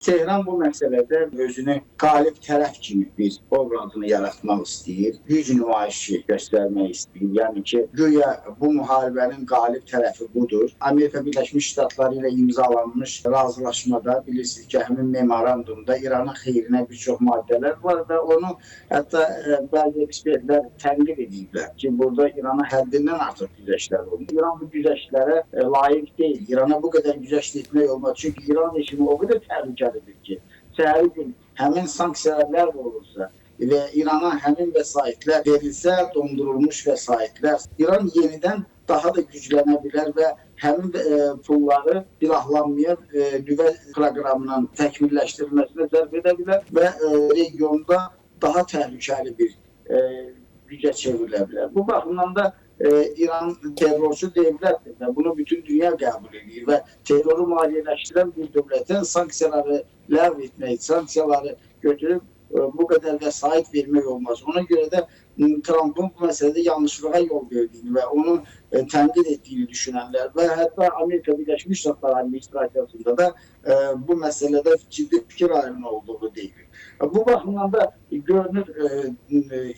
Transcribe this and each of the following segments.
Tehran bu məsələdə özünü qalib tərəf kimi bir obrazını yaratmaq istəyir, güc nümayişi göstərmək istəyir. Yəni ki, güya bu müharibənin qalib tərəfi budur. Amerika Birləşmiş Ştatları ilə imzalanmış razılaşmada, bilirsiniz ki, həmin memorandumda İranın xeyrinə bir çox maddələr var və onu hətta bəzi ekspertlər tənqid ediblər ki, burada İrana həddindən artıq güzəştlər olunur. İran bu güzəştlərə layiq deyil. İrana bu qədər güzəşt etmək olmaz. Çünki İran rejimi o qədər təhlükəlidir ki, səhəri gün həmin sanksiyalar ləğv olursa və İrana həmin vəsaitlər verilsə, dondurulmuş vəsaitlər, İran yenidən daha da güclənə bilər və həmin pulları silahlanmaya, nüvə proqramının təkmilləşdirilməsinə zərb edə bilər və regionda daha təhlükəli bir gücə çevrilə bilər. Bu baxımdan da İran terrorçu dövlətdir və bunu bütün dünya qəbul edir və terroru maliyyələşdirən bir dövlətə sanksiyaları ləğv etmək, sanksiyaları götürüb bu qədər vəsait vermək olmaz. Ona görə də Trumpın bu məsələdə yanlışlığa yol verdiyini və onu tənqid etdiyini düşünənlər və hətta Amerika Birləşmiş Ştatları administrasiyasında da bu məsələdə ciddi fikir ayrılığı olduğu deyilir. Bu baxımdan da görünür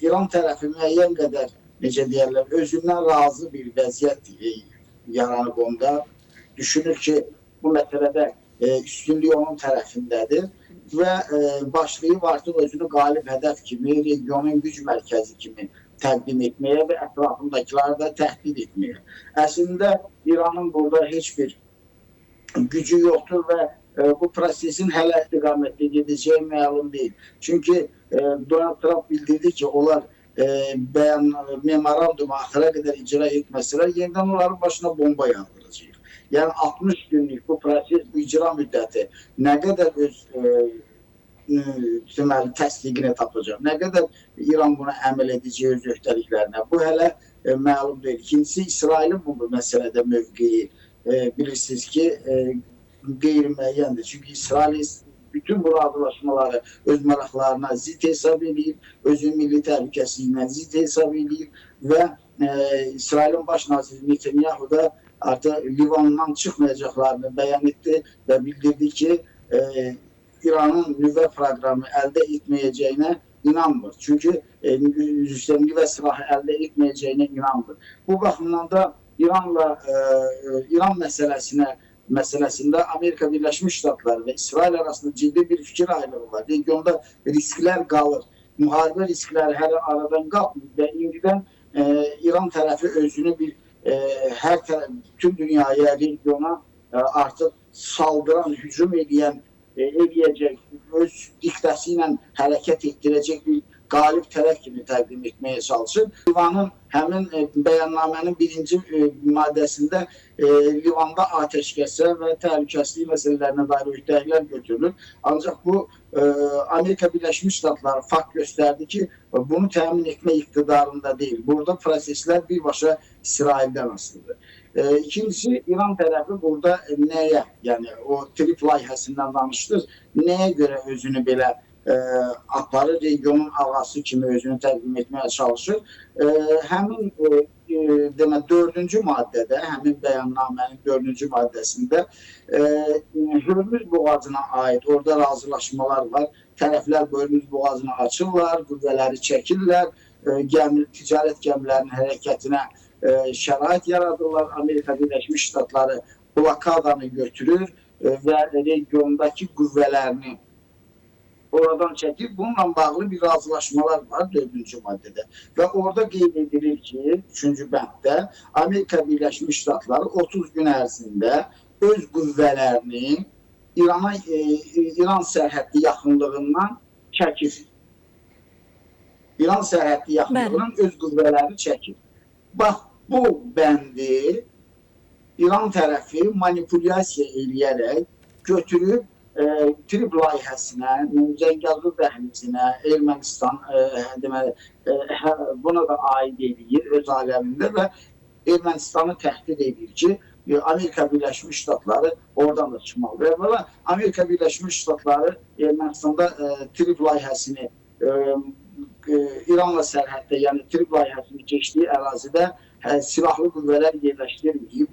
İran tərəfi müəyyən qədər, necə deyərlər, özündən razı bir vəziyyət yaranıb onda. Düşünür ki, bu məsələdə üstünlük onun tərəfindədir və başlayıb artıq özünü qalib hədəf kimi, regionun güc mərkəzi kimi təqdim etməyə və ətrafındakıları da təhdid etməyə. Əslində, İranın burada heç bir gücü yoxdur və bu prosesin hələ istiqamətdə gedəcəyi məlum deyil. Çünki Donald Trump bildirdi ki, onlar memorandumu axıra qədər icra etməsələr, yenidən onların başına bomba yağdıracaq. Yəni 60 günlük bu proses, bu icra müddəti nə qədər öz deməli, təsdiqini tapacaq, nə qədər İran buna əməl edəcək öz öhdəliklərinə, bu hələ məlum deyil. İkincisi, İsrailin bu məsələdə mövqeyi bilirsiniz ki, qeyri-müəyyəndir. Çünki İsrail bütün bu razılaşmaları öz maraqlarına zidd hesab eləyir, özünün milli təhlükəsizliyinə zidd hesab eləyir və İsrailin baş naziri Netanyahu da artıq Livandan çıxmayacaqlarını bəyan etdi və bildirdi ki, İranın nüvə proqramı əldə etməyəcəyinə inanmır. Çünki nüvə silahı əldə etməyəcəyinə inanmır. Bu baxımdan da İranla İran məsələsində Amerika Birləşmiş Ştatları və İsrail arasında ciddi bir fikir ayrılığı var. Regionda risklər qalır. Müharibə riskləri hələ aradan qalxmır və indidən İran tərəfi özünü bir hər tərəf, bütün dünyaya, regiona artıq saldıran, hücum eləyən, eləyəcək, öz diktəsi ilə hərəkət etdirəcək bir qalib tərəf kimi təqdim etməyə çalışır. Livanın həmin bəyannamənin birinci maddəsində Livanda atəşkəsə və təhlükəsizlik məsələlərinə dair öhdəliklər götürülür. Ancaq bu Amerika Birləşmiş Ştatları fakt göstərdi ki, bunu təmin etmə iqtidarında deyil. Burada proseslər birbaşa İsraildən asılıdır. İkincisi, İran tərəfi burada nəyə, yəni o TRIPP layihəsindən danışdınız, nəyə görə özünü belə aparır, regionun ağası kimi özünü təqdim etməyə çalışır. Həmin demə, dördüncü maddədə, həmin bəyannamənin dördüncü maddəsində Hürmüz boğazına aid orada razılaşmalar var. Tərəflər bu Hürmüz boğazını açırlar, qüvvələri çəkirlər, ticarət gəmilərinin hərəkətinə şərait yaradırlar. Amerika Birləşmiş Ştatları blokadanı götürür və regiondakı qüvvələrini oradan çəkir. Bununla bağlı bir razılaşmalar var dördüncü maddədə. Və orada qeyd edilir ki, üçüncü bənddə Amerika Birləşmiş Ştatları 30 gün ərzində öz qüvvələrini İran sərhəddi yaxınlığından çəkir. İran sərhəddi yaxınlığından öz qüvvələrini çəkir. Bax, bu bəndi İran tərəfi manipulyasiya eləyərək götürüb TRIPP layihəsinə, Zəngəzur dəhlizinə, Ermənistan deməli, buna da aid eləyir öz aləmində və Ermənistanı təhdid edir ki, Amerika Birləşmiş Ştatları oradan da çıxmalıdır. Əvvəla Amerika Birləşmiş Ştatları Ermənistanda TRIPP layihəsini İranla sərhəddə, yəni TRIPP layihəsini keçdiyi ərazidə silahlı qüvvələr yerləşdirməyib.